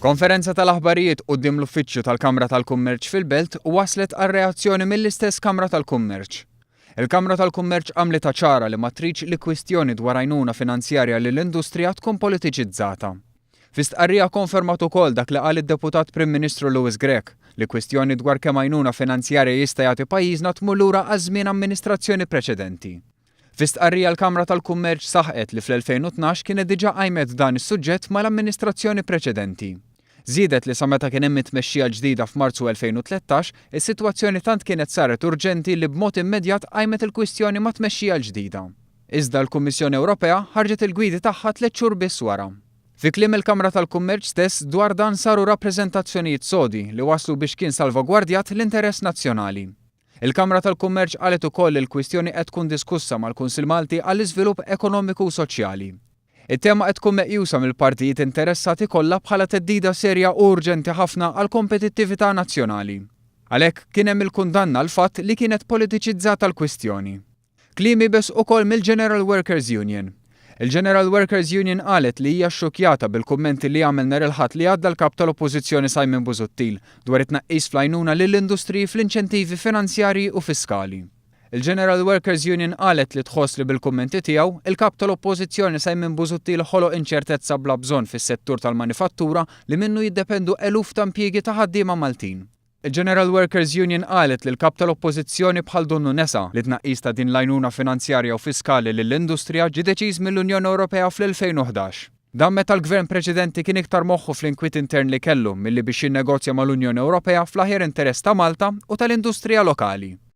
Konferenza tal-aħbarijiet quddiem l-uffiċċju tal-Kamra tal-Kummerċ fil-Belt wasslet għal reazzjoni mill-istess Kamra tal-Kummerċ. Il-Kamra tal-Kummerċ għamlitha ċara li ma tridx li kwistjoni dwar għajnuna finanzjarja lill-industrija tkun politiċizzata. Fi stqarrija konfermat ukoll dak li qal id-Deputat Prim Ministru Louis Grech, li kwistjoni dwar kemm għajnuna finanzjarja jista' jagħti pajjiżna tmur lura għaż-żmien amministrazzjoni preċedenti. Fi stqarrija l-Kamra tal-Kummerċ saħqet li fl-2012 kienet diġà qajmet dan is-suġġett mal-amministrazzjoni preċedenti. Żiedet li sa meta kien hemm it-tmexxija l-ġdida f'Marzu 2013, is-sitwazzjoni tant kienet saret urġenti li b'mod immedjat qajmet il-kwistjoni mat-tmexxija l-ġdida. Iżda l-Kummissjoni Ewropea ħarġet il-gwidi tagħha tliet xhur biss wara. Fi kliem il-Kamra tal-Kummerċ stess, dwar dan saru rappreżentazzjonijiet sodi li wasslu biex kien salvagwardjat l-interess nazzjonali. Il-Kamra tal-Kummerċ qalet ukoll li l-kwistjoni qed tkun diskussa mal-Kunsill Malti għall-Iżvilupp Ekonomiku u Soċjali. It-tema qed tkun meqjusa mill-partijiet interessati kollha bħala theddida serja u urġenti ħafna għall-kompetittività nazzjonali. Għalhekk, kien hemm il-kundanna għall-fatt li kienet politiċizzata l-kwistjoni. Kliem iebes ukoll mill-General Workers Union. Il-General Workers Union qalet li hija xxukkjata bil-kummenti li għamel nhar il-Ħadd li għadda l-Kap tal-Oppożizzjoni Simon Busuttil dwar it-tnaqqis fl-għajnuna lill-industriji fl-inċentivi finanzjarji u fiskali. Il-General Workers Union qalet li tħoss li bil-kummenti tiegħu, il-Kap tal-Oppożizzjoni Simon Busuttil ħoloq inċertezza bla bżonn fis-settur tal-manifattura li minnu jiddependu eluf ta' impjiegi ta' ħaddiema Maltin. Il-General Workers Union qalet li l-Kap tal-Oppożizzjoni bħal donnu nesa li t-tnaqqis ta' din l-għajnuna finanzjarja u fiskali lill-industrija ġie deċiż mill-Unjoni Ewropea fl-2011. Dan meta l-Gvern preċedenti kien iktar moħħu fl-inkwiet intern li kellu milli biex jinnegozja mal-Unjoni Ewropea fl-aħjar interess ta' Malta u tal-industrija lokali.